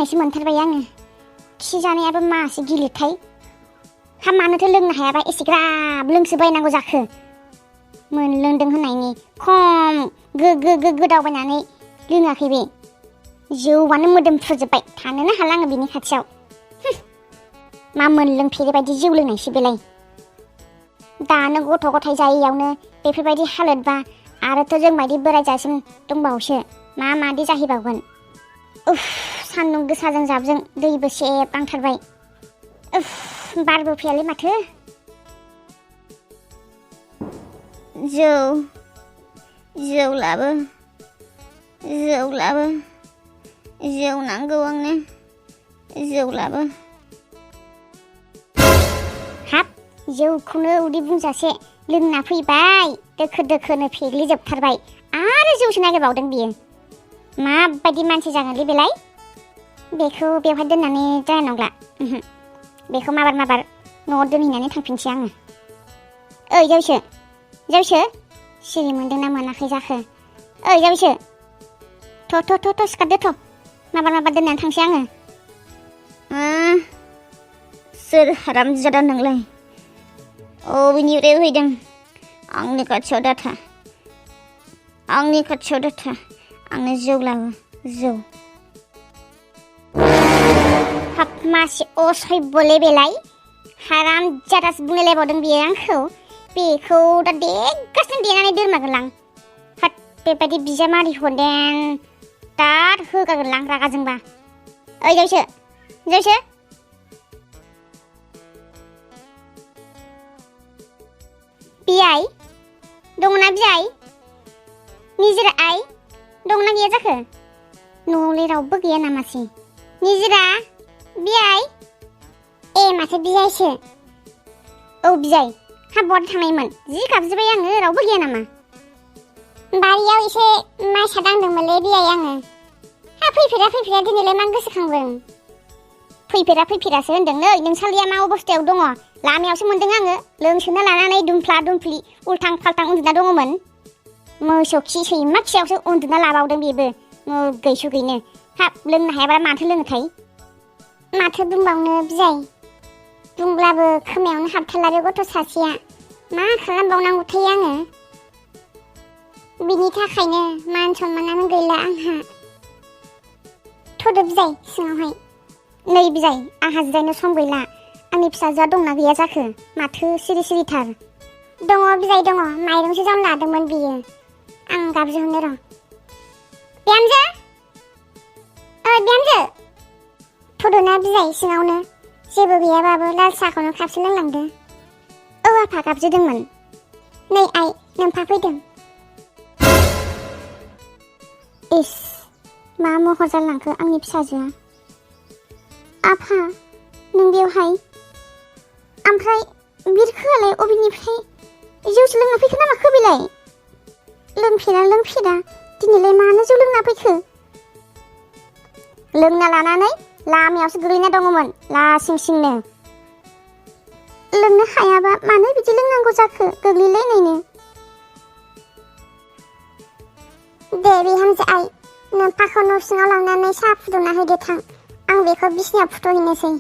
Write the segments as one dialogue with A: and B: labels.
A: लोंनायसो मोनथारबाय आङो। खि जानायाबो मासे गिलिरथाय। हा मानोथो लोंनो हायाबा एसेग्राब लोंसो बायनांगौ जाखो? मोनलोंदों होननायनि खम गोदावबायनानै लोङाखै बे। जौआनो मोदोम फुरजोब्बाय, थानोनो हाला आङो बिनि खाथियाव। मा मोनलोंफेरै बायदि जौ लोंनायसो बेलाय। दानो गथ' गथाय जायैयावनो बेफोरबायदि हालोदबा आरोथ' जोंबायदि बोरायजासिम दंबावोसो, मा मादि जाहैबावगोन। उफ, सान्दुं गोसाजों जाबजों दैबो सेब नांथारबाय। उफ, बारबो फैयालै माथो। जौ लाबो, जौ नांगौ आंनो, जौ लाबो। हाब, जौखौनो उदै बुंजासे लोंना फैबाय, दोखो दोखोनो फेग्लिजोबथारबाय, आरो जौसो नागिरबावदों बियो। माबायदि मानसि जागोनलै बेलाय? बेखौ बेवहाय दोननानै जाया नंला। बेखौ माबार न'आव दोनहैनानै थांफिनसै आङो। ओइ जौसो सिरि मोनदोंना मोनाखै जाखो? ओइ जौसो, थ' सिखारदो थ', माबार दोननानै थांसै आङो। सोर हारामजादा नोंलाय? अबेनिफ्राय फैदों? आंनि खाथियाव दाथा, आंनो जौ लाबो, जौ। हाब, मासे असभ्यलै बेलाय। हारामजादासो बुंलायलायबावदों बियो आंखौ। बेखौ दा देगासिनो देनानै दोनमारगोनलां। हाट, बेबायदि बिजामादैखौ देन दाद होगारगोनलां रागा जोंबा। ओइ जौसो, बियाय दंना बियाय? निजिरा आइ दंना गैया जाखो? न'आवलाय रावबो गैया नामासै? निजिरा, बियाय? ए, माथो बियायसो। औ बियाय, हा बहा थांनायमोन? जि गाबज्रिबाय आङो, रावबो गैया नामा? बारियाव एसे माइसा दांदोंमोनलै बियाय आङो। हा फैफेरा दिनैलाय मा गोसोखांदों? फैफेरासो होनदों। नै नोंसालिया मा अबस्थायाव दङ? लामायावसो मोनदों आङो, लोंसोना लानानै दुमफ्ला दुमफ्लि उल्थां फाल्थां उन्दुना दङमोन। मोसौ खि सैमा खियावसो उन्दुना लाबावदों बेबो, मुगै सुगैनो। हाब, लोंनो हायाब्ला माथो लोङोथाय? माथो बुंबावनो बियाय, बुंब्लाबो खोमायावनो हाबथारला बे गथ' सासेया। मा खालामबावनांगौथाय आङो? बिनि थाखायनो मान सनमानानो गैला आंहा। थ'दो बियाय सिङावहाय। नै बियाय, आंहा जिरायनो सम गैला। आंनि फिसाजोआ दंना गैया जाखो? माथो सिरि सिरिथार। दङ बियाय दङ, माइरंसो जावनो लादोंमोन बियो। आं गाबज्रिहरनो र'। बिहामजो, ओइ बिहामजो, थ'दोना बियाय सिङावनो। जेबो गैयाबाबो लाल साहाखौनो कापसे लोंलांदो। औ आफा गाबज्रिदोंमोन। नै आइ, नोम्फा फैदों। इस, मा महर जालांखो आंनि फिसाजोआ। आफा, नों बेवहाय? ओमफ्राय बिरखोआलाय अबेनिफ्राय जौसो लोंना फैखो ना माखो बेलाय? लोंफेरा दिनैलाय मानो जौ लोंना फैखो? लोंना लानानै लामायावसो गोग्लैना दङमोन लासिं सिंनो। लोंनो हायाबा मानो बिदि लोंनांगौ जाखो गोग्लैलायनायनो? दे बिहामजो आइ, नोम्फाखौ न' सिङाव लांनानै साहा फुदुंना होदो थां। आं बेखौ बिसिनायाव फुथ'हैनोसै।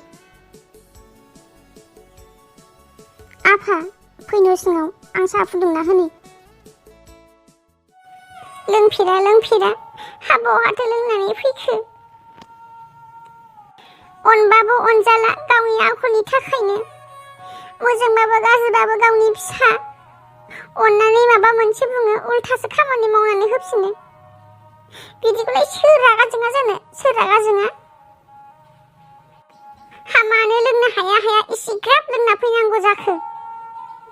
A: आफा, फै न' सिङाव, आं साहा फुदुंना होनि। लोंफेरा, हा बहाथो लोंनानै फैखो? अनबाबो अनजाला गावनि आखलनि थाखायनो। मोजांबाबो गाज्रिबाबो गावनि फिसा। अननानै माबा मोनसे बुङो, उल्थासो खामानि मावनानै होफिनो। बिदिखौलाय सोर रागा जोङा जानो? हा मानो लोंनो हाया इसिग्राब लोंना फैनांगौ जाखो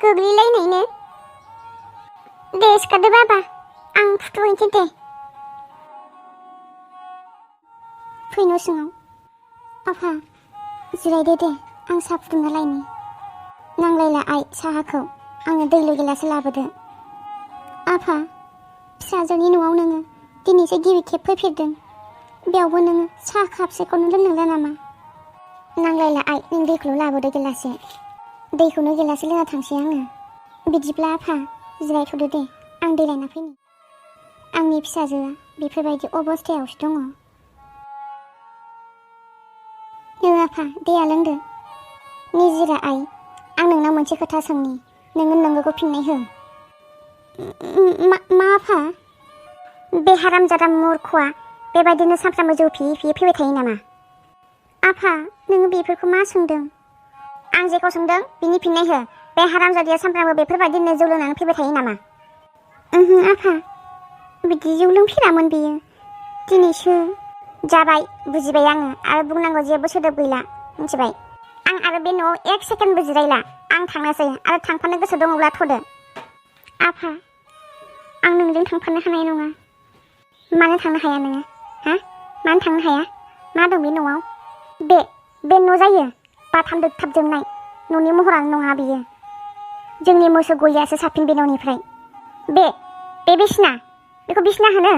A: गोग्लैलायनायनो? दे सिखारदो बाबा, आं फुथुहैनोसै दे। फै न' सिङाव। आफा, जिरायदो दे, आं साहा फुदुंना लायनि। नांलायला आइ साहाखौ, आंनो दैल' गिलासो लाबोदो। आफा, फिसाजोनि न'आव नोङो दिनैसो गिबि खेब फैफेरदों, बेयावबो नोङो साहा कापसेखौनो लोंनांला नामा? नांलायला आइ, नों दैखौल' लाबोदो गिलासे। दैखौनो गिलासे लोंना थांसै आङो। बिदिब्ला आफा, जिरायथ'दो दे, आं दै लायना फैनि। आंनि फिसाजोआ बेफोरबायदि अबस्थायावसो दङ। आफा दैया लोंदो। निजिरा आइ आं नोंनाव मोनसे खोथा सोंनि नोङो नोंगौखौ फिननाय हो। मा आफा? बे हारामजादा मूर्खआ बेबायदिनो सानफ्रामबो जौ फियै फैबाय थायो नामा? आफा नोङो बेफोरखौ मा सोंदों? आं जेखौ सोंदों बिनि फिननाय हो। बे हारामजादाया सानफ्रामबो बेफोरबायदिनो जौ लोंनानै फैबाय थायो नामा? आफा बिदि जौ लोंफेरामोन बियो दिनैसो। जाबाय बुजिबाय आङो आरो बुंनांगौ जेबो सोदोब गैला मिथिबाय। आं आरो बे न'आव एक सेकेन्डबो जिरायला। आं थांनोसै आरो थांफानो गोसो दङब्ला थ'दो। आफा आं नोंजों थांफानो हानाय नङा। मानो थांनो हाया नोङो? मानो थांनो हाया? मा दं बे न'आव? बे न' जायो बाथाम दोगथाब जोबनाय न'नि महरानो नङा बियो। जोंनि मोसौ गलियासो साबसिन बे न'निफ्राय। बे बिसिना बेखौ बिसिना होनो?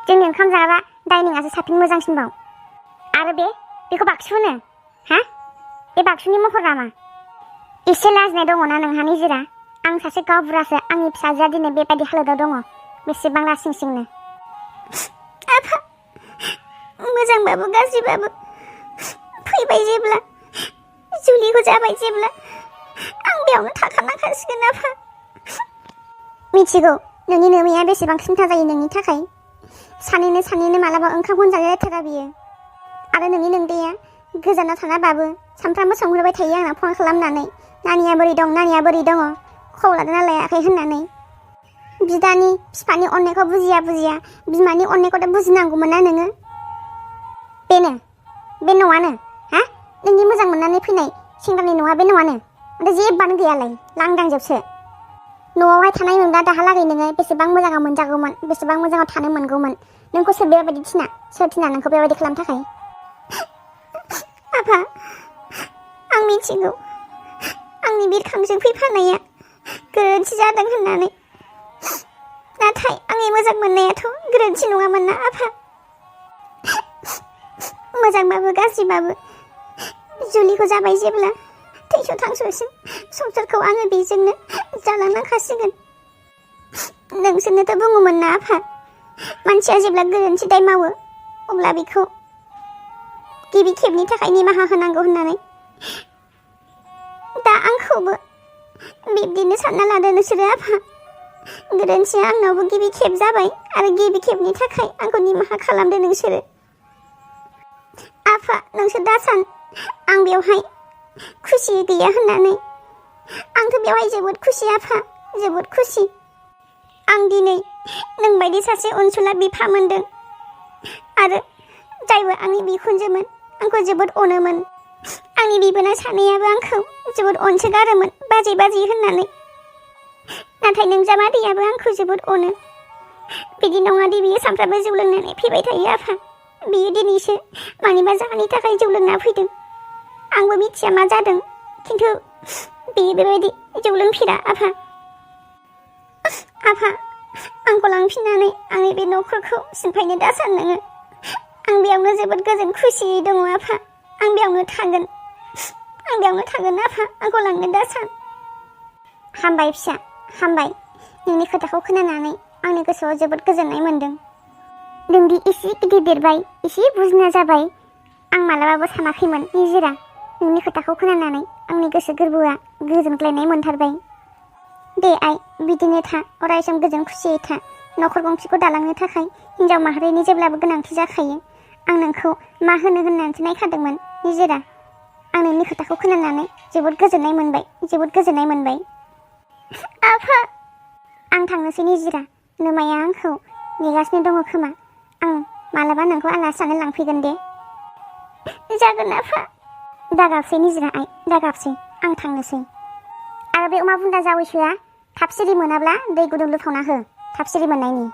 A: जोंनि ओंखाम जाग्रा डाइनिंआसो साबसिन मोजांसिनबाव। आरो बेखौ बाक्सु होनो? बे बाक्सुनि महर नामा? एसे लाजिनाय दङना नोंहा निजिरा? आं सासे गावबुरासो। आंनि फिसाजोआ दिनै बेबायदि हालोदाव दङ। बेसेबां लासिं सिंनो। आफा मोजांबाबो गाज्रिबाबो फैबाय जेब्ला जुलिखौ जाबाय जेब्ला आं बेयावनो थाखानांखासिगोन आफा। मिथिगौ नोंनि नोमैया बेसेबां सिन्था जायो नोंनि थाखाय। सानैनो मालाबा ओंखामखौनो जालायलायथारा बियो। आरो नोंनि नोंदैया गोजानाव थानाबाबो सानफ्रामबो सोंहरबाय थायो आंनाव फन खालामनानै नानिया बोरै दं खबर लादोंना लायाखै होननानै। बिदानि बिफानि अननायखौ बुजिया बिमानि अननायखौथ' बुजिनांगौमोन ना नोङो। बे न'आनो नोंनि मोजां मोननानै फैनाय सेंग्रानि न'आ बे न'आनो। ओमफ्राय जेबोआनो गैयालाय लांदांजोबसो। न'आवहाय थानाय मोनब्ला दाहालागै नोङो बेसेबां मोजाङाव मोनजागौमोन, बेसेबां मोजाङाव थानो मोनगौमोन। नोंखौ सोर बेबायदि सोर थिना नोंखौ बेबायदि खालामनो थाखाय? आफा आं मिथिगौ आंनि बिरखांजों फैफानाया गोरोन्थि जादों होननानै। नाथाय आंनि मोजां मोननायाथ' गोरोन्थि नङामोन ना आफा। मोजांबाबो गाज्रिबाबो जुलिखौ जाबाय जेब्ला थैस' थांस'सिम संसारखौ आङो बेजोंनो जालांनांखासिगोन। नोंसोरनोथ' बुङोमोन ना आफा, मानसिया जेब्ला गोरोन्थि दाय मावो अब्ला बेखौ गिबि खेबनि थाखाय निमाहा होनांगौ होननानै। दा आंखौबो बिब्दिनो सानना लादो नोंसोरो आफा। गोरोन्थिया आंनावबो गिबि खेब जाबाय आरो गिबि खेबनि थाखाय आंखौ निमाहा खालामदो नोंसोरो। आफा नोंसोर दा सान आं बेवहाय खुसि गैया होननानै। आंथ' बेवहाय जोबोद खुसि आफा, जोबोद खुसि। आं दिनै नोंबायदि सासे अनसुला बिफा मोनदों आरो जायबो आंनि बिखुनजोमोन आंखौ जोबोद अनोमोन। आंनि बिबोनां सानैयाबो आंखौ जोबोद अनसोगारोमोन बाजै होननानै। नाथाय नोंजामादैयाबो आंखौ जोबोद अनो। बिदि नङादि बियो सानफ्रामबो जौ लोंनानै फैबाय थायो आफा। बियो दिनैसो मानिबा जाहोननि थाखाय जौ लोंना फैदों। आंबो मिथिया मा जादों, खिन्थु बियो बेबायदि जौ लोंफेरा आफा। आफा आंखौ लांफिननानै आंनि बे न'खरखौ सिमफायनो दासान नोङो। आं बेयावनो जोबोद गोजोन खुसियै दङ आफा। आं बेयावनो थागोन आफा। आंखौ लांनो दासान। हामबाय फिसा हामबाय। नोंनि खोथाखौ खोनानानै आंनि गोसोआव जोबोद गोजोननाय मोनदों। नोंदि एसे गिदिर देरबाय, एसे बुजिना जाबाय, आं मालाबाबो सानाखैमोन निजिरा। नोंनि खोथाखौ खोनानानै आंनि गोसो गोरबोआ गोजोनग्लायनाय मोनथारबाय। दे आइ बिदिनो था, अरायसम गोजोन खुसियै था। न'खर गंसेखौ दालांनो थाखाय हिनजाव माहारिनि जेब्लाबो गोनांथि जाखायो। आं नोंखौ मा होननानैसो नायखादोंमोन निजिरा। आं नोंनि खोथाखौ खोनानानै जोबोद गोजोननाय मोनबाय। आफा आं थांनोसै निजिरा। नोमाया आंखौ नेगासिनो दङ खोमा। आं मालाबा नोंखौ आलासि जानो लांफैगोन दे। जागोन आफा। दागाबसै निजिरा आइ, दागाबसै। आं थांनोसै। आरो बे अमा बुन्दा जावैसोआ थाब सिरि मोनाब्ला दै गुदुं लुफावना हो, थाब सिरि मोननायनि।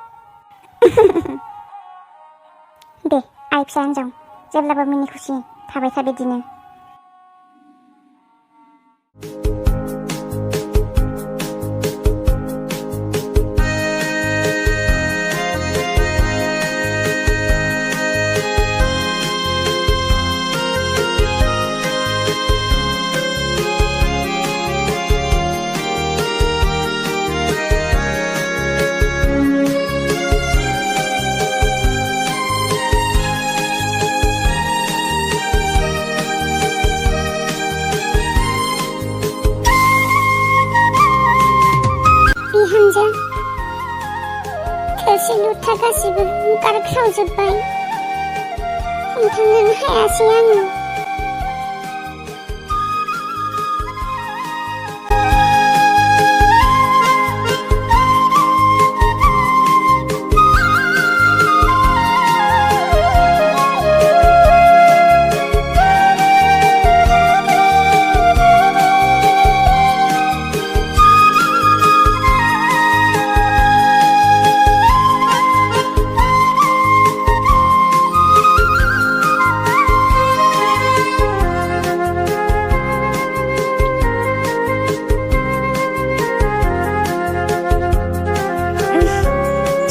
A: दे आइ फिसा हिन्जाव, जेब्लाबो मिनि खुसि थाबाय था बिदिनो। खरसा गासिबो गारख्रावजोब्बाय हमथानोनो हायासै आङो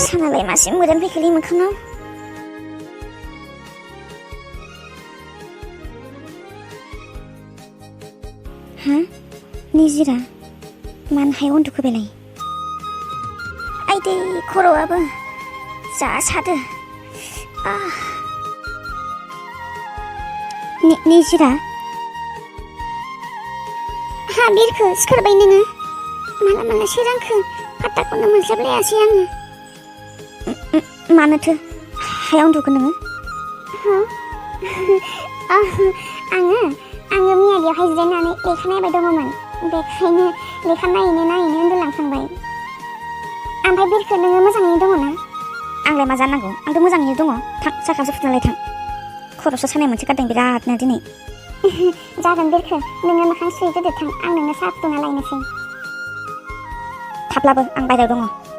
A: सानालाय मासे मोदान फैखोलै मोखाङाव हा निजिरा मानो हायाव उन्दुखो बेलाय आइदै खर'आबो जा सादो निजिरा हा बिरखो सिखारबाय नोङो माला सोरांखो फात्ताखौनो मोनस्लाबलायासै आङो मानोथो हायाव उन्दुगोन नोङो आङो मियागियावहाय जिरायनानै लेखा नायबाय दङमोन बेखायनो लेखा नायैनो उन्दुलांफ्लांबाय ओमफ्राय बिरखो नोङो मोजाङैनो दङ ना आंलाय मा जानांगौ आंथ' मोजाङैनो दङ थां साखासो फुदुंलाय थां खर'सो सानाय मोनसे गारदों बिरादनो दिनै जागोन बिरखो नोङो मोखां सुहैग्रोदो थां आं नोंनो साहा फुदुंना लायनोसै थाब्लाबो आं बायहेरायाव दङ